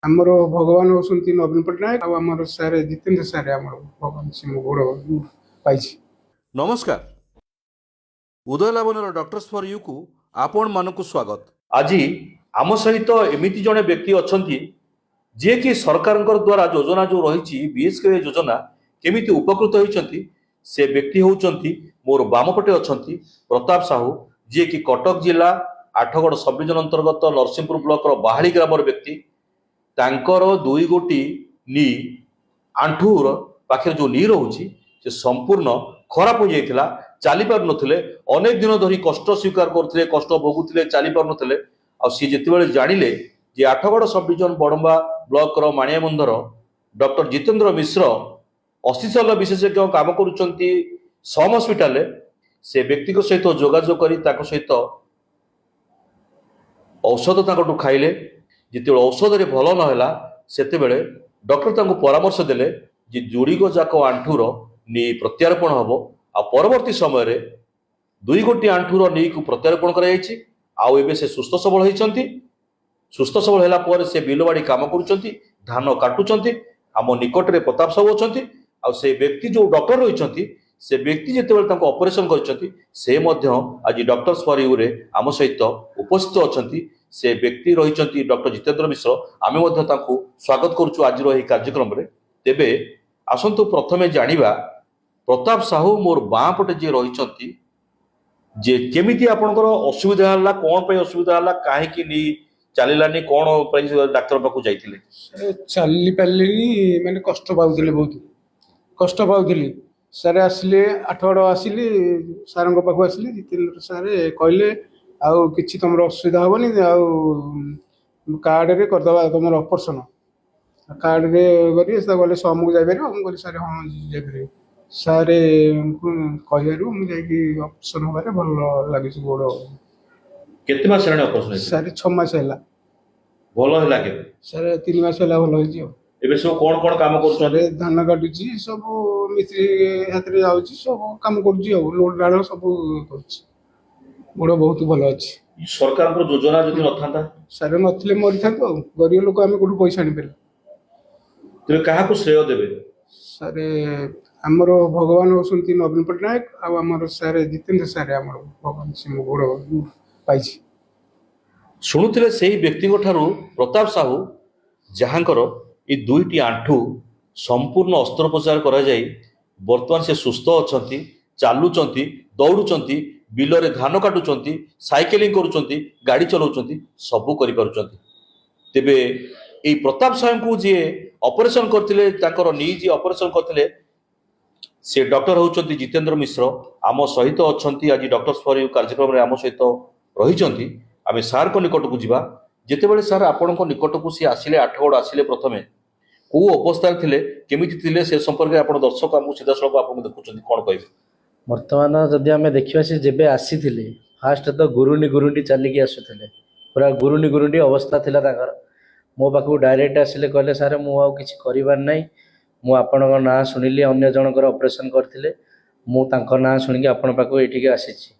ଆମର ଭଗବାନ ହେଉଛନ୍ତି ନବୀନ ପଟ୍ଟନାୟକ ଆଉ ଆମର ସାର୍ ଜିତେନ୍ଦ୍ର ସାର୍ ଆମର ଭଗବାନ। ସେ ମୋ ଗୋଡ଼ ପାଇଛି। ନମସ୍କାର, ଉଦୟ ଲାବଣ୍ୟର ଡକ୍ଟର୍ସ ଫର୍ ୟୁକୁ ଆପଣମାନଙ୍କୁ ସ୍ୱାଗତ। ଆଜି ଆମ ସହିତ ଏମିତି ଜଣେ ବ୍ୟକ୍ତି ଅଛନ୍ତି, ଯିଏକି ସରକାରଙ୍କର ଦ୍ୱାରା ଯୋଜନା ଯେଉଁ ରହିଛି, ବିଏସ୍କେୱାଇ ଯୋଜନା, କେମିତି ଉପକୃତ ହୋଇଛନ୍ତି। ସେ ବ୍ୟକ୍ତି ହେଉଛନ୍ତି, ମୋର ବାମପଟେ ଅଛନ୍ତି ପ୍ରତାପ ସାହୁ, ଯିଏକି କଟକ ଜିଲ୍ଲା ଆଠଗଡ଼ ସବଡିଭିଜନ ଅନ୍ତର୍ଗତ ନରସିଂହପୁର ବ୍ଲକର ବାହାଳି ଗ୍ରାମର ବ୍ୟକ୍ତି। ତାଙ୍କର ଦୁଇ ଗୋଟି ନି, ଆଣ୍ଠୁର ପାଖରେ ଯେଉଁ ନି ରହୁଛି, ସେ ସମ୍ପୂର୍ଣ୍ଣ ଖରାପ ହୋଇଯାଇଥିଲା। ଚାଲି ପାରୁନଥିଲେ, ଅନେକ ଦିନ ଧରି କଷ୍ଟ ସ୍ୱୀକାର କରୁଥିଲେ, କଷ୍ଟ ଭୋଗୁଥିଲେ, ଚାଲି ପାରୁନଥିଲେ। ଆଉ ସିଏ ଯେତେବେଳେ ଜାଣିଲେ ଯେ ଆଠଗଡ଼ ସବଡିଭିଜନ ବଡମ୍ବା ବ୍ଲକର ମାଣିଆବନ୍ଧର ଡକ୍ଟର ଜିତେନ୍ଦ୍ର ମିଶ୍ର ଅସ୍ଥିଶଲ୍ୟ ବିଶେଷଜ୍ଞ କାମ କରୁଛନ୍ତି ସମ୍ ହସ୍ପିଟାଲରେ, ସେ ବ୍ୟକ୍ତିଙ୍କ ସହିତ ଯୋଗାଯୋଗ କରି ତାଙ୍କ ସହିତ ଔଷଧ ତାଙ୍କଠୁ ଖାଇଲେ। ଯେତେବେଳେ ଔଷଧରେ ଭଲ ନହେଲା, ସେତେବେଳେ ଡକ୍ଟର ତାଙ୍କୁ ପରାମର୍ଶ ଦେଲେ ଯେ ଯୋଡ଼ିକ ଯାକ ଆଣ୍ଠୁର ନି ପ୍ରତ୍ୟାରୋପଣ ହେବ। ଆଉ ପରବର୍ତ୍ତୀ ସମୟରେ ଦୁଇ ଗୋଟି ଆଣ୍ଠୁର ନିକୁ ପ୍ରତ୍ୟାରୋପଣ କରାଯାଇଛି। ଆଉ ଏବେ ସେ ସୁସ୍ଥ ସବଳ ହେଇଛନ୍ତି। ସୁସ୍ଥ ସବଳ ହେଲା ପରେ ସେ ବିଲବାଡ଼ି କାମ କରୁଛନ୍ତି, ଧାନ କାଟୁଛନ୍ତି। ଆମ ନିକଟରେ ପ୍ରତାପ ସାହୁ ଅଛନ୍ତି। ଆଉ ସେ ବ୍ୟକ୍ତି ଯୋଉ ଡକ୍ଟର ରହିଛନ୍ତି, ସେ ବ୍ୟକ୍ତି ଯେତେବେଳେ ତାଙ୍କୁ ଅପରେସନ କରିଛନ୍ତି, ସେ ମଧ୍ୟ ଆଜି ଡକ୍ଟର୍ସ ଫର୍ ୟୁରେ ଆମ ସହିତ ଉପସ୍ଥିତ ଅଛନ୍ତି। ସେ ବ୍ୟକ୍ତି ରହିଛନ୍ତି ଡକ୍ଟର ଜିତେନ୍ଦ୍ର ମିଶ୍ର। ଆମେ ମଧ୍ୟ ତାଙ୍କୁ ସ୍ୱାଗତ କରୁଛୁ ଆଜିର ଏହି କାର୍ଯ୍ୟକ୍ରମରେ। ତେବେ ଆସନ୍ତୁ ପ୍ରଥମେ ଜାଣିବା, ପ୍ରତାପ ସାହୁ ମୋର ବାଁ ପଟେ ଯିଏ ରହିଛନ୍ତି, ଯେ କେମିତି ଆପଣଙ୍କର ଅସୁବିଧା ହେଲା, କଣ ପାଇଁ ଅସୁବିଧା ହେଲା, କାହିଁକି ନେଇ ଚାଲିଲାନି, କଣ ପାଇଁ ଡାକ୍ତର ପାଖକୁ ଯାଇଥିଲେ? ସାର୍, ଚାଲି ପାରିଲିନି, ମାନେ କଷ୍ଟ ପାଉଥିଲି, ବହୁତ କଷ୍ଟ ପାଉଥିଲି ସାର୍। ଆସିଲେ, ଆଠଗଡ଼ ଆସିଲି, ସାର୍ଙ୍କ ପାଖକୁ ଆସିଲି। ଜିତେନ୍ଦ୍ର ସାର୍ କହିଲେ, ଆଉ କିଛି ତୁମର ଅସୁବିଧା ହେବନି, ଆଉ କାର୍ଡ଼ରେ କରିଦେବା ତୁମର ଅପରେସନ୍। କାର୍ଡ଼ରେ କରି ସେ କହିଲେ, ସମକୁ ଯାଇପାରିବ? ମୁଁ କହିଲି, ସାର୍, ହଁ, ଯାଇପାରିବି। ସାର୍ଙ୍କୁ କହିବାରୁ ମୁଁ ଯାଇକି ଅପରେସନ୍ ହେବାରେ ଭଲ ଲାଗୁଛି ଗୋଡ଼। କେତେ ମାସ ହେଲାଣି ଅପରେସନ ହେଇଥିଲା? ସାର୍, 6 ମାସ ହେଲା। ଭଲ ହେଲା କେବେ? ସାର୍, 3 ମାସ ହେଲା ଭଲ ହେଇଛି। ଆଉ ଏବେ ସବୁ କଣ କଣ କାମ କରୁଛନ୍ତି? ସାର୍, ଧାନ କାଟୁଛି, ସବୁ ମିସ୍ତ୍ରୀ ହାତରେ ଯାଉଛି, ସବୁ କାମ କରୁଛି, ଆଉ ଲୋଡ଼ ଡାଳ ସବୁ କରୁଛି। ଗୋଡ଼ ବହୁତ ଭଲ ଅଛି। ସରକାରଙ୍କର ଯୋଜନା ଯଦି ନଥାନ୍ତା? ସାର୍, ନଥିଲେ ମରିଥାନ୍ତୁ। ଆଉ ଗରିବ ଲୋକ ଆମେ, କୋଉଠୁ ପଇସା ଆଣିପାରିବୁ? ତେବେ କାହାକୁ ଶ୍ରେୟ ଦେବେ? ସାର୍, ଆମର ଭଗବାନ ହେଉଛନ୍ତି ନବୀନ ପଟ୍ଟନାୟକ ଆଉ ଆମର ସାର୍ ଜିତେନ୍ଦ୍ର ସାର୍ ଆମର ଭଗବାନ। ସେ ମୋ ଗୋଡ଼ ପାଇଛି। ଶୁଣୁଥିଲେ ସେଇ ବ୍ୟକ୍ତିଙ୍କ ଠାରୁ, ପ୍ରତାପ ସାହୁ, ଯାହାଙ୍କର ଏଇ ଦୁଇଟି ଆଣ୍ଠୁ ସମ୍ପୂର୍ଣ୍ଣ ଅସ୍ତ୍ରୋପଚାର କରାଯାଇ ବର୍ତ୍ତମାନ ସେ ସୁସ୍ଥ ଅଛନ୍ତି, ଚାଲୁଛନ୍ତି, ଦୌଡୁଛନ୍ତି, ବିଲରେ ଧାନ କାଟୁଛନ୍ତି, ସାଇକେଲିଂ କରୁଛନ୍ତି, ଗାଡ଼ି ଚଲାଉଛନ୍ତି, ସବୁ କରିପାରୁଛନ୍ତି। ତେବେ ଏଇ ପ୍ରତାପ ସାହୁଙ୍କୁ ଯିଏ ଅପରେସନ କରିଥିଲେ, ତାଙ୍କର ନି ଯିଏ ଅପରେସନ କରିଥିଲେ, ସେ ଡକ୍ଟର ହେଉଛନ୍ତି ଜିତେନ୍ଦ୍ର ମିଶ୍ର। ଆମ ସହିତ ଅଛନ୍ତି ଆଜି, ଡକ୍ଟର୍ସ ଫର୍ you କାର୍ଯ୍ୟକ୍ରମରେ ଆମ ସହିତ ରହିଛନ୍ତି। ଆମେ ସାର୍ଙ୍କ ନିକଟକୁ ଯିବା। ଯେତେବେଳେ ସାର୍ ଆପଣଙ୍କ ନିକଟକୁ ସିଏ ଆସିଲେ, ଆଠଗଡ଼ ଆସିଲେ, ପ୍ରଥମେ କୋଉ ଅବସ୍ଥାରେ ଥିଲେ, କେମିତି ଥିଲେ, ସେ ସମ୍ପର୍କରେ ଆପଣ ଦର୍ଶକ ଆମକୁ ସିଧାସଳଖ ଆପଣଙ୍କୁ ଦେଖୁଛନ୍ତି, କଣ କହିବେ? ବର୍ତ୍ତମାନ ଯଦି ଆମେ ଦେଖିବା, ସେ ଯେବେ ଆସିଥିଲେ, ଫାଷ୍ଟ ତ ଗୁରୁଣ୍ଡି ଗୁରୁଣ୍ଡି ଚାଲିକି ଆସୁଥିଲେ। ପୁରା ଗୁରୁଣ୍ଡି ଗୁରୁଣ୍ଡି ଅବସ୍ଥା ଥିଲା ତାଙ୍କର। ମୋ ପାଖକୁ ଡାଇରେକ୍ଟ ଆସିଲେ, କହିଲେ, ସାର୍, ମୁଁ ଆଉ କିଛି କରିବାର ନାହିଁ। ମୁଁ ଆପଣଙ୍କ ନାଁ ଶୁଣିଲି, ଅନ୍ୟ ଜଣଙ୍କର ଅପରେସନ୍ କରିଥିଲେ, ମୁଁ ତାଙ୍କ ନାଁ ଶୁଣିକି ଆପଣଙ୍କ ପାଖକୁ ଏଇଠିକି ଆସିଛି।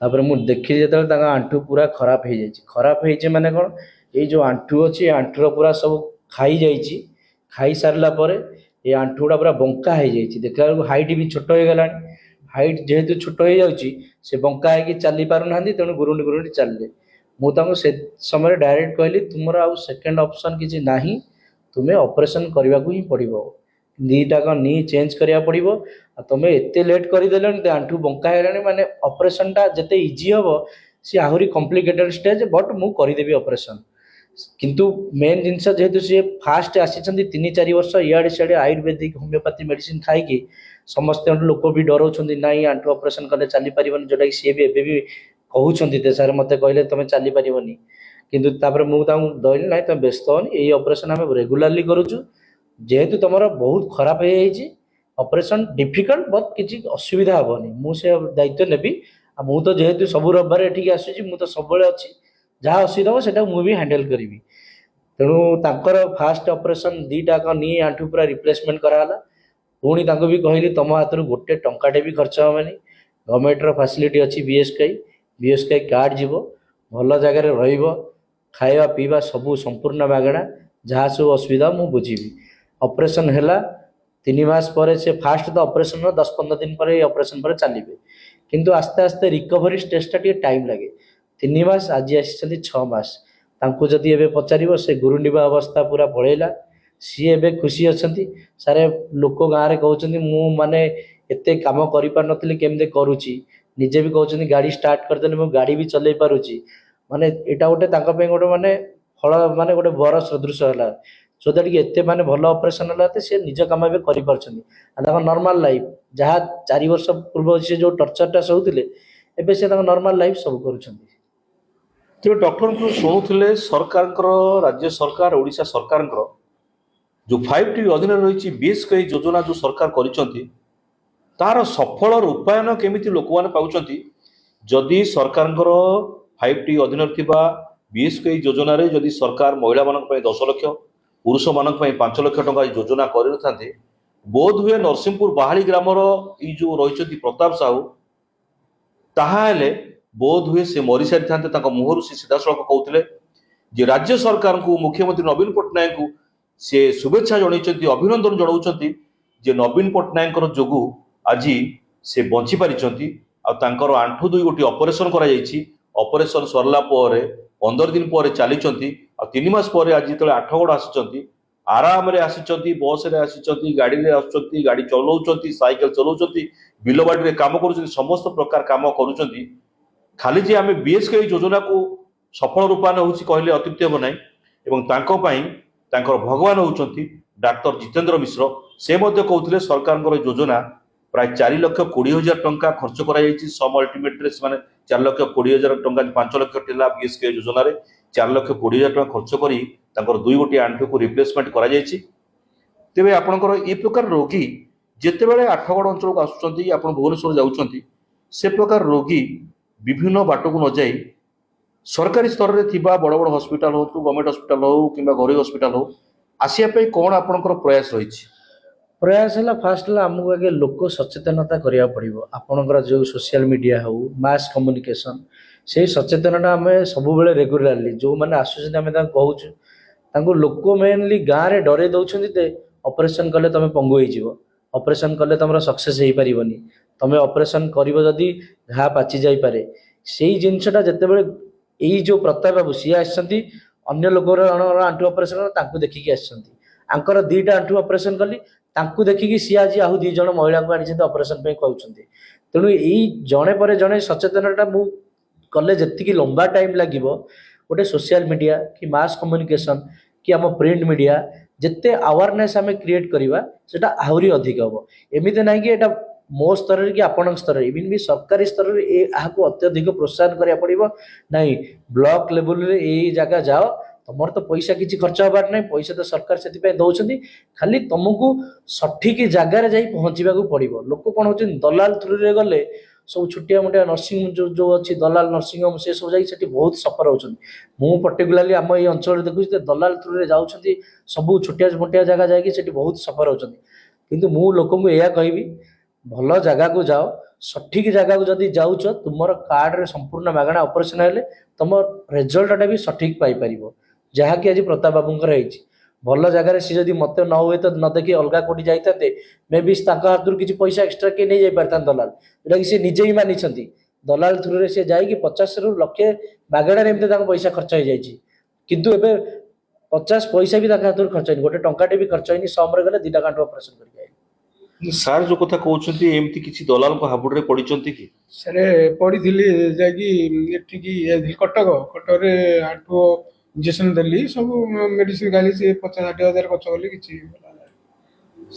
ତାପରେ ମୁଁ ଦେଖିଲି ଯେତେବେଳେ, ତାଙ୍କ ଆଣ୍ଠୁ ପୁରା ଖରାପ ହେଇଯାଇଛି। ଖରାପ ହେଇଛି ମାନେ କ'ଣ? ଏଇ ଯେଉଁ ଆଣ୍ଠୁ ଅଛି, ଏ ଆଣ୍ଠୁର ପୁରା ସବୁ ଖାଇଯାଇଛି। ଖାଇସାରିଲା ପରେ ଏ ଆଣ୍ଠୁ ଗୁଡ଼ା ପୁରା ବଙ୍କା ହେଇଯାଇଛି। ଦେଖିଲା ବେଳକୁ ହାଇଟ୍ ବି ଛୋଟ ହେଇଗଲାଣି। ହାଇଟ୍ ଯେହେତୁ ଛୋଟ ହେଇଯାଉଛି, ସେ ବଙ୍କା ହେଇକି ଚାଲି ପାରୁନାହାନ୍ତି, ତେଣୁ ଗୁରୁଣ୍ଡି ଗୁରୁଣ୍ଡି ଚାଲିଲେ। ମୁଁ ତାଙ୍କୁ ସେ ସମୟରେ ଡାଇରେକ୍ଟ କହିଲି, ତୁମର ଆଉ ସେକେଣ୍ଡ ଅପସନ୍ କିଛି ନାହିଁ, ତୁମେ ଅପରେସନ୍ କରିବାକୁ ହିଁ ପଡ଼ିବ, ଦୁଇଟାକ ନି ଚେଞ୍ଜ କରିବାକୁ ପଡ଼ିବ। ଆଉ ତୁମେ ଏତେ ଲେଟ୍ କରିଦେଲଣି, ତ ଆଣ୍ଠୁ ବଙ୍କା ହେଇଗଲାଣି, ମାନେ ଅପରେସନ୍ଟା ଯେତେ ଇଜି ହେବ, ସିଏ ଆହୁରି କମ୍ପ୍ଲିକେଟେଡ଼ ଷ୍ଟେଜ୍, ବଟ୍ ମୁଁ କରିଦେବି ଅପରେସନ୍। କିନ୍ତୁ ମେନ୍ ଜିନିଷ, ଯେହେତୁ ସିଏ ଫାଷ୍ଟ ଆସିଛନ୍ତି, 3-4 ବର୍ଷ ଇଆଡ଼େ ସିଆଡ଼େ ଆୟୁର୍ବେଦିକ, ହୋମିଓପାଥି ମେଡ଼ିସିନ ଖାଇକି, ସମସ୍ତଙ୍କ ଲୋକ ବି ଡରଉଛନ୍ତି, ନାଇଁ, ଆଣ୍ଠୁ ଅପରେସନ୍ କଲେ ଚାଲିପାରିବନି, ଯେଉଁଟାକି ସିଏ ବି ଏବେ ବି କହୁଛନ୍ତି। ତ ସାର୍ ମୋତେ କହିଲେ, ତୁମେ ଚାଲିପାରିବନି। କିନ୍ତୁ ତାପରେ ମୁଁ ତାଙ୍କୁ କହିଲି, ନାଇଁ, ତୁମେ ବ୍ୟସ୍ତ ହଅନି, ଏଇ ଅପରେସନ୍ ଆମେ ରେଗୁଲାରଲି କରୁଛୁ। ଯେହେତୁ ତୁମର ବହୁତ ଖରାପ ହେଇଯାଇଛି, ଅପରେସନ୍ ଡିଫିକଲ୍ଟ, ବଟ୍ କିଛି ଅସୁବିଧା ହେବନି, ମୁଁ ସେ ଦାୟିତ୍ୱ ନେବି। ଆଉ ମୁଁ ତ ଯେହେତୁ ସବୁ ରବିବାର ଏଠିକି ଆସୁଛି, ମୁଁ ତ ସବୁବେଳେ ଅଛି, ଯାହା ଅସୁବିଧା ହେବ ସେଇଟା ମୁଁ ବି ହ୍ୟାଣ୍ଡେଲ୍ କରିବି। ତେଣୁ ତାଙ୍କର ଫାଷ୍ଟ ଅପରେସନ୍ ଦୁଇଟାକ ନି ଆଣ୍ଠୁ ପୁରା ରିପ୍ଲେସମେଣ୍ଟ କରାହେଲା। ପୁଣି ତାଙ୍କୁ ବି କହିଲି, ତୁମ ହାତରୁ ଗୋଟେ ଟଙ୍କାଟେ ବି ଖର୍ଚ୍ଚ ହେବନି। ଗଭର୍ଣ୍ଣମେଣ୍ଟର ଫାସିଲିଟି ଅଛି, ବିଏସ୍କେୱାଇ କାର୍ଡ଼ ଯିବ, ଭଲ ଜାଗାରେ ରହିବ, ଖାଇବା ପିଇବା ସବୁ ସମ୍ପୂର୍ଣ୍ଣ ମାଗଣା। ଯାହା ସବୁ ଅସୁବିଧା ମୁଁ ବୁଝିବି। ଅପରେସନ୍ ହେଲା 3 ମାସ ପରେ ସେ ଫାଷ୍ଟ ତ ଅପରେସନ୍ର 10-15 ଦିନ ପରେ, ଏଇ ଅପରେସନ୍ ପରେ ଚାଲିବେ, କିନ୍ତୁ ଆସ୍ତେ ଆସ୍ତେ ରିକଭରି ଷ୍ଟେଜ୍ଟା ଟିକେ ଟାଇମ୍ ଲାଗେ। 3 ମାସ, ଆଜି ଆସିଛନ୍ତି 6 ମାସ। ତାଙ୍କୁ ଯଦି ଏବେ ପଚାରିବ, ସେ ଗୁରୁଣ୍ଡିବା ଅବସ୍ଥା ପୁରା ପଳେଇଲା। ସିଏ ଏବେ ଖୁସି ଅଛନ୍ତି। ସାରେ, ଲୋକ ଗାଁରେ କହୁଛନ୍ତି, ମୁଁ ମାନେ ଏତେ କାମ କରିପାରୁନଥିଲି, କେମିତି କରୁଛି। ନିଜେ ବି କହୁଛନ୍ତି, ଗାଡ଼ି ଷ୍ଟାର୍ଟ କରିଦେଲେ ମୁଁ ଗାଡ଼ି ବି ଚଲେଇ ପାରୁଛି। ମାନେ ଏଇଟା ଗୋଟେ ତାଙ୍କ ପାଇଁ ଗୋଟେ ମାନେ ଫଳ, ମାନେ ଗୋଟେ ବର ସଦୃଶ ହେଲା, ଯୋଉଟା କି ଏତେ ମାନେ ଭଲ ଅପରେସନ୍ ହେଲା ତ ସେ ନିଜ କାମ ଏବେ କରିପାରୁଛନ୍ତି। ଆଉ ତାଙ୍କ ନର୍ମାଲ ଲାଇଫ୍, ଯାହା 4 ବର୍ଷ ପୂର୍ବ ସେ ଯୋଉ ଟର୍ଚରଟା ସହୁଥିଲେ, ଏବେ ସେ ତାଙ୍କ ନର୍ମାଲ ଲାଇଫ୍ ସବୁ କରୁଛନ୍ତି। ତେବେ ଡକ୍ଟରଙ୍କୁ ଶୁଣୁଥିଲେ, ସରକାରଙ୍କର, ରାଜ୍ୟ ସରକାର, ଓଡ଼ିଶା ସରକାରଙ୍କର ଯୋଉ 5ଟି ଅଧୀନରେ ରହିଛି ବିଏସ୍କେୱାଇ ଯୋଜନା, ଯୋଉ ସରକାର କରିଛନ୍ତି, ତାର ସଫଳ ରୂପାୟନ କେମିତି ଲୋକମାନେ ପାଉଛନ୍ତି? ଯଦି ସରକାରଙ୍କର 5ଟି ଅଧୀନରେ ଥିବା ବିଏସ୍କେୱାଇ ଯୋଜନାରେ ଯଦି ସରକାର ମହିଳାମାନଙ୍କ ପାଇଁ 10 ଲକ୍ଷ, ପୁରୁଷମାନଙ୍କ ପାଇଁ 5 ଲକ୍ଷ ଟଙ୍କା ଯୋଜନା କରିନଥାନ୍ତେ, ବୋଧ ହୁଏ ନରସିଂହପୁର ବାହାଳି ଗ୍ରାମର ଏଇ ଯୋଉ ରହିଛନ୍ତି ପ୍ରତାପ ସାହୁ, ତାହା ହେଲେ ବୋଧ ହୁଏ ସେ ମରିସାରିଥାନ୍ତେ। ତାଙ୍କ ମୁହଁରୁ ସେ ସିଧାସଳଖ କହୁଥିଲେ ଯେ ରାଜ୍ୟ ସରକାରଙ୍କୁ, ମୁଖ୍ୟମନ୍ତ୍ରୀ ନବୀନ ପଟ୍ଟନାୟକଙ୍କୁ ସେ ଶୁଭେଚ୍ଛା ଜଣାଇଛନ୍ତି, ଅଭିନନ୍ଦନ ଜଣାଉଛନ୍ତି ଯେ ନବୀନ ପଟ୍ଟନାୟକଙ୍କର ଯୋଗୁଁ ଆଜି ସେ ବଞ୍ଚି ପାରିଛନ୍ତି। ଆଉ ତାଙ୍କର ଆଣ୍ଠୁ ଦୁଇ ଗୋଟି ଅପରେସନ କରାଯାଇଛି। ଅପରେସନ ସରିଲା ପରେ 15 ଦିନ ପରେ ଚାଲିଛନ୍ତି। ଆଉ 3 ମାସ ପରେ ଆଜି ଯେତେବେଳେ ଆଠଗଡ଼ ଆସିଛନ୍ତି, ଆରାମରେ ଆସିଛନ୍ତି, ବସରେ ଆସିଛନ୍ତି, ଗାଡ଼ିରେ ଆସୁଛନ୍ତି, ଗାଡ଼ି ଚଲାଉଛନ୍ତି, ସାଇକେଲ ଚଲାଉଛନ୍ତି, ବିଲବାଡ଼ିରେ କାମ କରୁଛନ୍ତି, ସମସ୍ତ ପ୍ରକାର କାମ କରୁଛନ୍ତି। ଖାଲି ଯେ ଆମେ ବିଏସ୍କେୱାଇ ଯୋଜନାକୁ ସଫଳ ରୂପାୟନ ହେଉଛି କହିଲେ ଅତ୍ୟୁକ୍ତି ହେବ ନାହିଁ। ଏବଂ ତାଙ୍କ ପାଇଁ ତାଙ୍କର ଭଗବାନ ହେଉଛନ୍ତି ଡାକ୍ତର ଜିତେନ୍ଦ୍ର ମିଶ୍ର। ସେ ମଧ୍ୟ କହୁଥିଲେ, ସରକାରଙ୍କର ଏ ଯୋଜନା ପ୍ରାୟ 4,20,000 ଟଙ୍କା ଖର୍ଚ୍ଚ କରାଯାଇଛି। ସମ୍ ଅଲ୍ଟିମେଟରେ ସେମାନେ 4,20,000 ଟଙ୍କା, 5 ଲକ୍ଷ ଥିଲା ବିଏସ୍କେୱାଇ ଯୋଜନାରେ, 4,20,000 ଟଙ୍କା ଖର୍ଚ୍ଚ କରି ତାଙ୍କର ଦୁଇ ଗୋଟି ଆଣ୍ଠୁକୁ ରିପ୍ଲେସମେଣ୍ଟ କରାଯାଇଛି। ତେବେ ଆପଣଙ୍କର ଏ ପ୍ରକାର ରୋଗୀ ଯେତେବେଳେ ଆଠଗଡ଼ ଅଞ୍ଚଳକୁ ଆସୁଛନ୍ତି, ଆପଣ ଭୁବନେଶ୍ୱର ଯାଉଛନ୍ତି, ସେ ପ୍ରକାର ରୋଗୀ ବିଭିନ୍ନ ବାଟକୁ ନ ଯାଇ ସରକାରୀ ସ୍ତରରେ ଥିବା ବଡ଼ ବଡ଼ ହସ୍ପିଟାଲ ହଉ, ଗଭର୍ଣ୍ଣମେଣ୍ଟ ହସ୍ପିଟାଲ ହଉ କିମ୍ବା ଘରୋଇ ହସ୍ପିଟାଲ ହଉ, ଆସିବା ପାଇଁ କ'ଣ ଆପଣଙ୍କର ପ୍ରୟାସ ରହିଛି? ପ୍ରୟାସ ହେଲା, ଫାଷ୍ଟ ହେଲା ଆମକୁ ଆଗେ ଲୋକ ସଚେତନତା କରିବାକୁ ପଡ଼ିବ। ଆପଣଙ୍କର ଯେଉଁ ସୋସିଆଲ ମିଡ଼ିଆ ହଉ, ମାସ୍ କମ୍ୟୁନିକେସନ୍, ସେଇ ସଚେତନଟା ଆମେ ସବୁବେଳେ ରେଗୁଲାରଲି ଯେଉଁମାନେ ଆସୁଛନ୍ତି, ଆମେ ତାଙ୍କୁ କହୁଛୁ। ତାଙ୍କୁ ଲୋକ ମେନଲି ଗାଁରେ ଡରେଇ ଦେଉଛନ୍ତି ଯେ ଅପରେସନ୍ କଲେ ତମେ ପଙ୍ଗୁ ହେଇଯିବ, ଅପରେସନ୍ କଲେ ତମର ସକ୍ସେସ୍ ହେଇପାରିବନି, ତମେ ଅପରେସନ୍ କରିବ ଯଦି ଘା ପାଚି ଯାଇପାରେ। ସେଇ ଜିନିଷଟା ଯେତେବେଳେ ଏଇ ଯେଉଁ ପ୍ରତାପ ବାବୁ ସିଏ ଆସିଛନ୍ତି, ଅନ୍ୟ ଲୋକର ଜଣଙ୍କର ଆଣ୍ଠୁ ଅପରେସନ୍, ତାଙ୍କୁ ଦେଖିକି ଆସିଛନ୍ତି। ଆଙ୍କର ଦୁଇଟା ଆଣ୍ଠୁ ଅପରେସନ୍ କଲି, ତାଙ୍କୁ ଦେଖିକି ସିଏ ଆଜି ଆଉ 2 ଜଣ ମହିଳାଙ୍କୁ ଆଣିଛନ୍ତି ଅପରେସନ୍ ପାଇଁ କହୁଛନ୍ତି। ତେଣୁ ଏଇ ଜଣେ ପରେ ଜଣେ ସଚେତନଟା ମୁଁ କଲେ ଯେତିକି ଲମ୍ବା ଟାଇମ୍ ଲାଗିବ, ଗୋଟେ ସୋସିଆଲ ମିଡ଼ିଆ କି ମାସ୍ କମ୍ୟୁନିକେସନ୍ କି ଆମ ପ୍ରିଣ୍ଟ ମିଡ଼ିଆ, ଯେତେ ଆୱାରନେସ୍ ଆମେ କ୍ରିଏଟ୍ କରିବା, ସେଟା ଆହୁରି ଅଧିକ ହେବ। ଏମିତି ନାହିଁ କି ଏଇଟା ମୋ ସ୍ତରରେ କି ଆପଣଙ୍କ ସ୍ତରରେ, ଇଭିନ୍ ବି ସରକାରୀ ସ୍ତରରେ ଏହାକୁ ଅତ୍ୟଧିକ ପ୍ରୋତ୍ସାହନ କରିବାକୁ ପଡ଼ିବ। ନାଇଁ, ବ୍ଲକ ଲେବୁଲରେ ଏଇ ଜାଗା ଯାଅ, ତମର ତ ପଇସା କିଛି ଖର୍ଚ୍ଚ ହେବାର ନାହିଁ, ପଇସା ତ ସରକାର ସେଥିପାଇଁ ଦଉଛନ୍ତି, ଖାଲି ତମକୁ ସଠିକ ଜାଗାରେ ଯାଇ ପହଞ୍ଚିବାକୁ ପଡ଼ିବ। ଲୋକ କ'ଣ ହେଉଛନ୍ତି, ଦଲାଲ ଥ୍ରୁରେ ଗଲେ ସବୁ ଛୋଟିଆ ମୋଟିଆ ନର୍ସିଂ ଯୋଉ ଯୋଉ ଅଛି, ଦଲାଲ ନର୍ସିଂ ହୋମ୍, ସେ ସବୁ ଯାଇକି ସେଠି ବହୁତ ସଫର ହେଉଛନ୍ତି। ମୁଁ ପର୍ଟିକୁଲାରଲି ଆମ ଏଇ ଅଞ୍ଚଳରେ ଦେଖୁଛି ଯେ ଦଲାଲ ଥ୍ରୁରେ ଯାଉଛନ୍ତି ସବୁ, ଛୋଟିଆ ମୋଟିଆ ଜାଗା ଯାଇକି ସେଠି ବହୁତ ସଫର ହେଉଛନ୍ତି। କିନ୍ତୁ ମୁଁ ଲୋକଙ୍କୁ ଏଇଆ କହିବି, ଭଲ ଜାଗାକୁ ଯାଅ। ସଠିକ ଜାଗାକୁ ଯଦି ଯାଉଛ, ତୁମର କାର୍ଡ଼ରେ ସମ୍ପୂର୍ଣ୍ଣ ମାଗଣା ଅପରେସନ୍ ହେଲେ ତୁମ ରେଜଲ୍ଟଟା ବି ସଠିକ ପାଇପାରିବ, ଯାହାକି ଆଜି ପ୍ରତାପ ବାବୁଙ୍କର ହେଇଛି। ଭଲ ଜାଗାରେ ସିଏ ଯଦି ମୋତେ ନ ହୁଏ ତ ନ ଦେଖି ଅଲଗା କୋଉଠି ଯାଇଥାନ୍ତେ, ମେ ବି ତାଙ୍କ ହାତରୁ କିଛି ପଇସା ଏକ୍ସଟ୍ରା କିଏ ନେଇ ଯାଇପାରିଥାନ୍ତେ ଦଲାଲ, ଯୋଉଟାକି ସେ ନିଜେ ହିଁ ମାନିଛନ୍ତି। ଦଲାଲ ଥ୍ରୁରେ ସେ ଯାଇକି 50ରୁ ଲକ୍ଷେ ମାଗଣାରେ ଏମିତି ତାଙ୍କ ପଇସା ଖର୍ଚ୍ଚ ହେଇଯାଇଛି। କିନ୍ତୁ ଏବେ 50 ପଇସା ବି ତାଙ୍କ ହାତରୁ ଖର୍ଚ୍ଚ ହେଇନି, ଗୋଟେ ଟଙ୍କାଟେ ବି ଖର୍ଚ୍ଚ ହେଇନି। ସମରେ ଗଲେ 2ଟା ଆଣ୍ଠୁ ଅପରେସନ୍ କରିକି ଆଇଲେ। ସାର୍ ଯୋଉ କଥା କହୁଛନ୍ତି, ଏମିତି କିଛି ଦଲାଲଙ୍କ ହାବୁଡ଼ରେ ପଡ଼ିଛନ୍ତି କି? ସାର୍, ପଡ଼ିଥିଲି। ଯାଇକି ଏଠିକି ଯାଇଥିଲି କଟକ। କଟକରେ ଆଣ୍ଠୁ ଇଞ୍ଜେକ୍ସନ୍ ଦେଲି, ସବୁ ମେଡ଼ିସିନ ଖାଇଲି, ସେ 50-60 ହଜାର ଖର୍ଚ୍ଚ କଲି, କିଛି ଭଲ ହେଲାନି।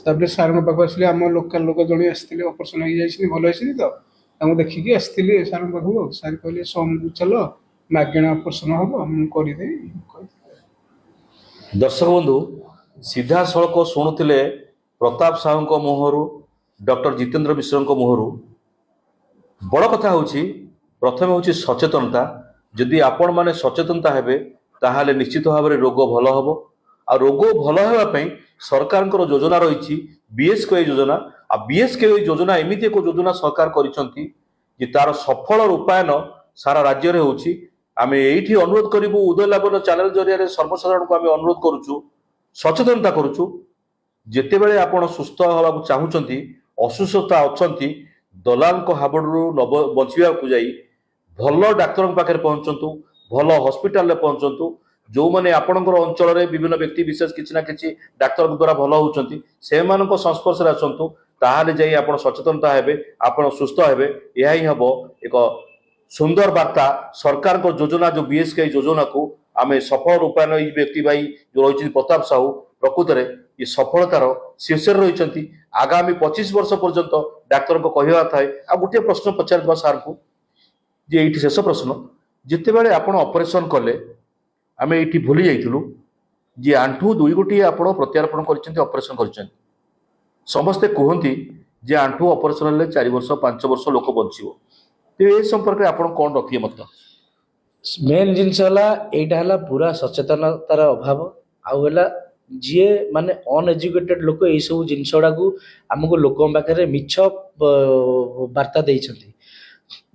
ତାପରେ ସାର୍ଙ୍କ ପାଖକୁ ଆସିଲି। ଆମ ଲୋକାଲ ଲୋକ ଜଣେ ଆସିଥିଲେ, ଅପରେସନ୍ ହେଇଯାଇଛନ୍ତି, ଭଲ ହେଇଛନ୍ତି ତ, ତାଙ୍କୁ ଦେଖିକି ଆସିଥିଲି ସାର୍ଙ୍କ ପାଖକୁ। ଆଉ ସାର୍ କହିଲେ, ସମକୁ ଚାଲ, ମାଗଣା ଅପରେସନ୍ ହବ, ମୁଁ କରିଦେବି କହିଥିଲି। ଦର୍ଶକ ବନ୍ଧୁ, ସିଧାସଳଖ ଶୁଣୁଥିଲେ ପ୍ରତାପ ସାହୁଙ୍କ ମୁହଁରୁ, ଡକ୍ଟର ଜିତେନ୍ଦ୍ର ମିଶ୍ରଙ୍କ ମୁହଁରୁ। ବଡ଼ କଥା ହେଉଛି, ପ୍ରଥମେ ହେଉଛି ସଚେତନତା। ଯଦି ଆପଣମାନେ ସଚେତନତା ହେବେ, ତାହେଲେ ନିଶ୍ଚିତ ଭାବରେ ରୋଗ ଭଲ ହେବ। ଆଉ ରୋଗ ଭଲ ହେବା ପାଇଁ ସରକାରଙ୍କର ଯୋଜନା ରହିଛି ବିଏସ୍କେୱାଇ ଯୋଜନା। ଆଉ ବିଏସ୍କେୱାଇ ଯୋଜନା ଏମିତି ଏକ ଯୋଜନା ସରକାର କରିଛନ୍ତି ଯେ ତାର ସଫଳ ରୂପାୟନ ସାରା ରାଜ୍ୟରେ ହେଉଛି। ଆମେ ଏଇଠି ଅନୁରୋଧ କରିବୁ, ଉଦୟ ଲାବଣ୍ୟ ଚ୍ୟାନେଲ ଜରିଆରେ ସର୍ବସାଧାରଣଙ୍କୁ ଆମେ ଅନୁରୋଧ କରୁଛୁ। ସଚେତନତା କରୁଛୁ। ଯେତେବେଳେ ଆପଣ ସୁସ୍ଥ ହେବାକୁ ଚାହୁଁଛନ୍ତି, ଅସୁସ୍ଥତା ଅଛନ୍ତି, ଦଲାଲଙ୍କ ହାବୁଡ଼ରୁ ନ ବଞ୍ଚିବାକୁ ଯାଇ ଭଲ ଡାକ୍ତରଙ୍କ ପାଖରେ ପହଞ୍ଚନ୍ତୁ, ଭଲ ହସ୍ପିଟାଲରେ ପହଞ୍ଚନ୍ତୁ। ଯେଉଁମାନେ ଆପଣଙ୍କର ଅଞ୍ଚଳରେ ବିଭିନ୍ନ ବ୍ୟକ୍ତି ବିଶେଷ କିଛି ନା କିଛି ଡାକ୍ତରଙ୍କ ଦ୍ୱାରା ଭଲ ହେଉଛନ୍ତି, ସେମାନଙ୍କ ସଂସ୍ପର୍ଶରେ ଆସନ୍ତୁ। ତାହେଲେ ଯାଇ ଆପଣ ସଚେତନତା ହେବେ, ଆପଣ ସୁସ୍ଥ ହେବେ। ଏହା ହିଁ ହେବ ଏକ ସୁନ୍ଦର ବାର୍ତ୍ତା। ସରକାରଙ୍କ ଯୋଜନା ଯୋଉ ବିଏସକେୱାଇ ଯୋଜନାକୁ ଆମେ ସଫଳ ରୂପାୟନ, ଏଇ ବ୍ୟକ୍ତି ଭାଇ ଯୋଉ ରହିଛନ୍ତି ପ୍ରତାପ ସାହୁ, ପ୍ରକୃତରେ ଏ ସଫଳତାର ଶୀର୍ଷରେ ରହିଛନ୍ତି ଆଗାମୀ 25 ବର୍ଷ ପର୍ଯ୍ୟନ୍ତ ଡାକ୍ତରଙ୍କ କହିବା ଥାଏ। ଆଉ ଗୋଟିଏ ପ୍ରଶ୍ନ ପଚାରିଦେବା ସାର୍ଙ୍କୁ ଯେ ଏଇଠି ଶେଷ ପ୍ରଶ୍ନ, ଯେତେବେଳେ ଆପଣ ଅପରେସନ କଲେ, ଆମେ ଏଇଠି ଭୁଲି ଯାଇଥିଲୁ ଯେ ଆଣ୍ଠୁ ଦୁଇ ଗୋଟିଏ ଆପଣ ପ୍ରତ୍ୟାରୋପଣ କରିଛନ୍ତି, ଅପରେସନ କରିଛନ୍ତି। ସମସ୍ତେ କୁହନ୍ତି ଯେ ଆଣ୍ଠୁ ଅପରେସନ ହେଲେ 4 ବର୍ଷ 5 ବର୍ଷ ଲୋକ ବଞ୍ଚିବ। ତେବେ ଏ ସମ୍ପର୍କରେ ଆପଣ କଣ ରଖିବେ ମତ? ମେନ୍ ଜିନିଷ ହେଲା ଏଇଟା ହେଲା ପୁରା ସଚେତନତାର ଅଭାବ। ଆଉ ହେଲା ଯିଏ ମାନେ ଅନଏଜୁକେଟେଡ୍ ଲୋକ, ଏଇସବୁ ଜିନିଷ ଗୁଡ଼ାକୁ ଆମକୁ ଲୋକଙ୍କ ପାଖରେ ମିଛ ବାର୍ତ୍ତା ଦେଇଛନ୍ତି।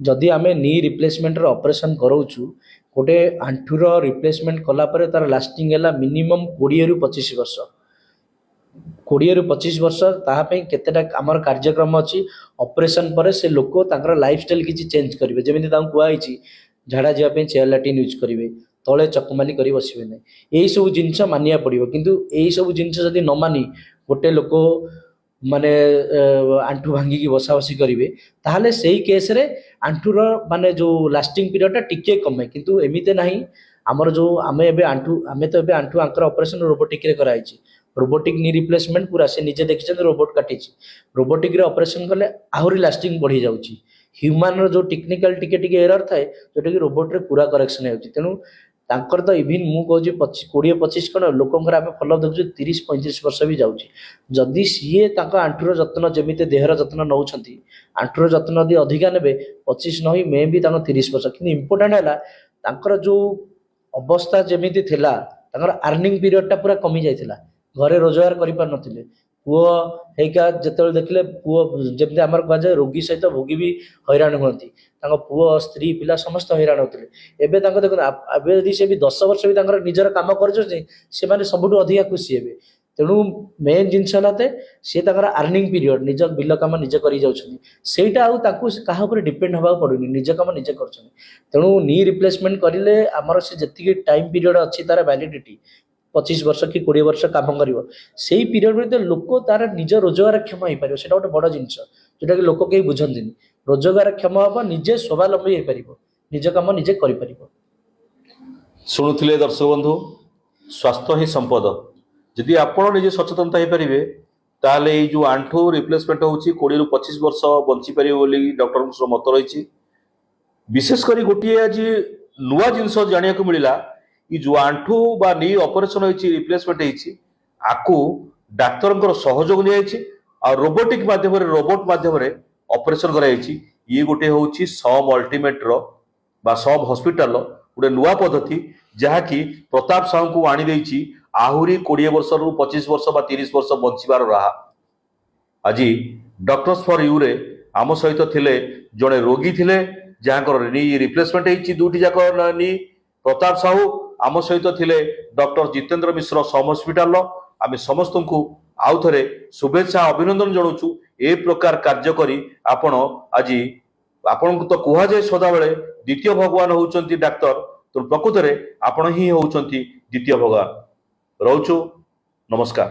ଯଦି ଆମେ ନି ରିପ୍ଲେସମେଣ୍ଟର ଅପରେସନ୍ କରାଉଛୁ, ଗୋଟେ ଆଣ୍ଠୁର ରିପ୍ଲେସମେଣ୍ଟ କଲା ପରେ ତାର ଲାଷ୍ଟିଂ ହେଲା ମିନିମମ୍ 20ରୁ 25 ବର୍ଷ, 20ରୁ 25 ବର୍ଷ। ତାହା ପାଇଁ କେତେଟା ଆମର କାର୍ଯ୍ୟକ୍ରମ ଅଛି। ଅପରେସନ୍ ପରେ ସେ ଲୋକ ତାଙ୍କର ଲାଇଫଷ୍ଟାଇଲ୍ କିଛି ଚେଞ୍ଜ କରିବେ। ଯେମିତି ତାଙ୍କୁ କୁହାହେଇଛି, ଝାଡ଼ା ଯିବା ପାଇଁ ଚେୟାର ଲାଟ୍ରିନ୍ ୟୁଜ୍ କରିବେ, ତଳେ ଚକମାଲି କରି ବସିବେ ନାହିଁ, ଏଇସବୁ ଜିନିଷ ମାନିବାକୁ ପଡ଼ିବ। କିନ୍ତୁ ଏଇସବୁ ଜିନିଷ ଯଦି ନ ମାନି ଗୋଟେ ଲୋକ ମାନେ ଆଣ୍ଠୁ ଭାଙ୍ଗିକି ବସା ବସି କରିବେ, ତାହେଲେ ସେଇ କେସ୍ରେ ଆଣ୍ଠୁର ମାନେ ଯେଉଁ ଲାଷ୍ଟିଂ ପିରିୟଡ଼ଟା ଟିକେ କମେ। କିନ୍ତୁ ଏମିତି ନାହିଁ। ଆମର ଯେଉଁ ଆମେ ଏବେ ଆଣ୍ଠୁ ଆମେ ତ ଏବେ ଆଣ୍ଠୁ ଆଙ୍କର ଅପରେସନ୍ ରୋବୋଟିକ୍ରେ କରାହେଇଛି। ରୋବୋଟିକ୍ ନି ରିପ୍ଲେସମେଣ୍ଟ ପୁରା ସେ ନିଜେ ଦେଖିଛନ୍ତି, ରୋବୋଟ କାଟିଛି। ରୋବୋଟିକ୍ରେ ଅପରେସନ୍ କଲେ ଆହୁରି ଲାଷ୍ଟିଂ ବଢ଼ିଯାଉଛି। ହ୍ୟୁମାନର ଯେଉଁ ଟେକ୍ନିକାଲ ଟିକେ ଟିକେ ଏରର ଥାଏ, ଯେଉଁଟାକି ରୋବୋଟରେ ପୁରା କରେକ୍ସନ୍ ହେଉଛି। ତେଣୁ ତାଙ୍କର ତ ଇଭିନ୍ ମୁଁ କହୁଛି 20 25 କ'ଣ, ଲୋକଙ୍କର ଆମେ ଫଲୋ ଦେଖୁଛୁ 30 35 ବର୍ଷ ବି ଯାଉଛି। ଯଦି ସିଏ ତାଙ୍କ ଆଣ୍ଠୁର ଯତ୍ନ, ଯେମିତି ଦେହର ଯତ୍ନ ନେଉଛନ୍ତି, ଆଣ୍ଠୁର ଯତ୍ନ ଯଦି ଅଧିକା ନେବେ, 25 ନ ହୋଇ ମେ ବି ତାଙ୍କ 30 ବର୍ଷ। କିନ୍ତୁ ଇମ୍ପୋର୍ଟାଣ୍ଟ ହେଲା ତାଙ୍କର ଯେଉଁ ଅବସ୍ଥା ଯେମିତି ଥିଲା, ତାଙ୍କର ଆର୍ନିଂ ପିରିୟଡ଼ଟା ପୁରା କମି ଯାଇଥିଲା। ଘରେ ରୋଜଗାର କରିପାରୁନଥିଲେ। ପୁଅ ହେଇକା ଯେତେବେଳେ ଦେଖିଲେ ପୁଅ, ଯେମିତି ଆମର କୁହାଯାଏ, ରୋଗୀ ସହିତ ଭୋଗୀ ବି ହଇରାଣ ହୁଅନ୍ତି, ତାଙ୍କ ପୁଅ, ସ୍ତ୍ରୀ, ପିଲା ସମସ୍ତେ ହଇରାଣ ହେଉଥିଲେ। ଏବେ ତାଙ୍କ ଦେଖନ୍ତୁ, ଏବେ ଯଦି ସେ ବି 10 ବର୍ଷ ବି ତାଙ୍କର ନିଜର କାମ କରୁଛନ୍ତି, ସେମାନେ ସବୁଠୁ ଅଧିକା ଖୁସି ହେବେ। ତେଣୁ ମେନ୍ ଜିନିଷ ହେଲା ଯେ ସିଏ ତାଙ୍କର ଆର୍ନିଂ ପିରିୟଡ଼ ନିଜ ବିଲ କାମ ନିଜେ କରି ଯାଉଛନ୍ତି। ସେଇଟା ଆଉ ତାଙ୍କୁ କାହା ଉପରେ ଡିପେଣ୍ଡ ହେବାକୁ ପଡ଼ୁନି, ନିଜ କାମ ନିଜେ କରୁଛନ୍ତି। ତେଣୁ ନି ରିପ୍ଲେସମେଣ୍ଟ କରିଲେ ଆମର ସେ ଯେତିକି ଟାଇମ୍ ପିରିୟଡ଼ ଅଛି, ତାର ଭ୍ୟାଲିଡିଟି 25 ବର୍ଷ କି 20 ବର୍ଷ କାମ କରିବ। ସେଇ ପିରିୟଡ଼ ଭିତରେ ଲୋକ ତାର ନିଜ ରୋଜଗାରକ୍ଷମ ହେଇପାରିବ। ସେଇଟା ଗୋଟେ ବଡ଼ ଜିନିଷ, ଯେଉଁଟାକି ଲୋକ କେହି ବୁଝନ୍ତିନି। ରୋଜଗାରକ୍ଷମ ହେବ, ନିଜେ ସ୍ୱାବଲମ୍ବୀ ହେଇପାରିବ, ନିଜ କାମ ନିଜେ କରିପାରିବ। ଶୁଣୁଥିଲେ ଦର୍ଶକ ବନ୍ଧୁ, ସ୍ୱାସ୍ଥ୍ୟ ହିଁ ସମ୍ପଦ। ଯଦି ଆପଣ ନିଜେ ସଚେତନତା ହେଇପାରିବେ, ତାହେଲେ ଏଇ ଯୋଉ ଆଣ୍ଠୁ ରିପ୍ଲେସମେଣ୍ଟ ହେଉଛି, 20ରୁ 25 ବର୍ଷ ବଞ୍ଚିପାରିବେ ବୋଲି ଡକ୍ଟରଙ୍କ ମତ ରହିଛି। ବିଶେଷ କରି ଗୋଟିଏ ଆଜି ନୂଆ ଜିନିଷ ଜାଣିବାକୁ ମିଳିଲା, ଏଇ ଯୋଉ ଆଣ୍ଠୁ ବା ନି ଅପରେସନ ହେଇଛି, ରିପ୍ଲେସମେଣ୍ଟ ହେଇଛି, ଆକୁ ଡାକ୍ତରଙ୍କର ସହଯୋଗ ନିଆଯାଇଛି ଆଉ ରୋବୋଟିକ ମାଧ୍ୟମରେ, ରୋବୋଟ ମାଧ୍ୟମରେ ଅପରେସନ କରାଯାଇଛି। ଇଏ ଗୋଟେ ହେଉଛି ସମ୍ ଅଲ୍ଟିମେଟର ବା ସମ୍ ହସ୍ପିଟାଲର ଗୋଟେ ନୂଆ ପଦ୍ଧତି, ଯାହାକି ପ୍ରତାପ ସାହୁଙ୍କୁ ଆଣିଦେଇଛି ଆହୁରି 20 ବର୍ଷରୁ 25 ବର୍ଷ ବା 30 ବର୍ଷ ବଞ୍ଚିବାର ରାହା। ଆଜି ଡକ୍ଟର୍ସ ଫର ୟୁରେ ଆମ ସହିତ ଥିଲେ ଜଣେ ରୋଗୀ ଥିଲେ, ଯାହାଙ୍କର ନି ରିପ୍ଲେସମେଣ୍ଟ ହେଇଛି ଦୁଇଟି ଯାକ ନି, ପ୍ରତାପ ସାହୁ। ଆମ ସହିତ ଥିଲେ ଡକ୍ଟର ଜିତେନ୍ଦ୍ର ମିଶ୍ର, ସମ୍ ହସ୍ପିଟାଲର। ଆମେ ସମସ୍ତଙ୍କୁ ଆଉ ଥରେ ଶୁଭେଚ୍ଛା ଅଭିନନ୍ଦନ ଜଣାଉଛୁ। ଏ ପ୍ରକାର କାର୍ଯ୍ୟ କରି ଆପଣ ଆଜି, ଆପଣଙ୍କୁ ତ କୁହାଯାଏ ସଦାବେଳେ ଦ୍ୱିତୀୟ ଭଗବାନ ହଉଛନ୍ତି ଡାକ୍ତର, ତେଣୁ ପ୍ରକୃତରେ ଆପଣ ହିଁ ହଉଛନ୍ତି ଦ୍ୱିତୀୟ ଭଗବାନ। ରହୁଛୁ, ନମସ୍କାର।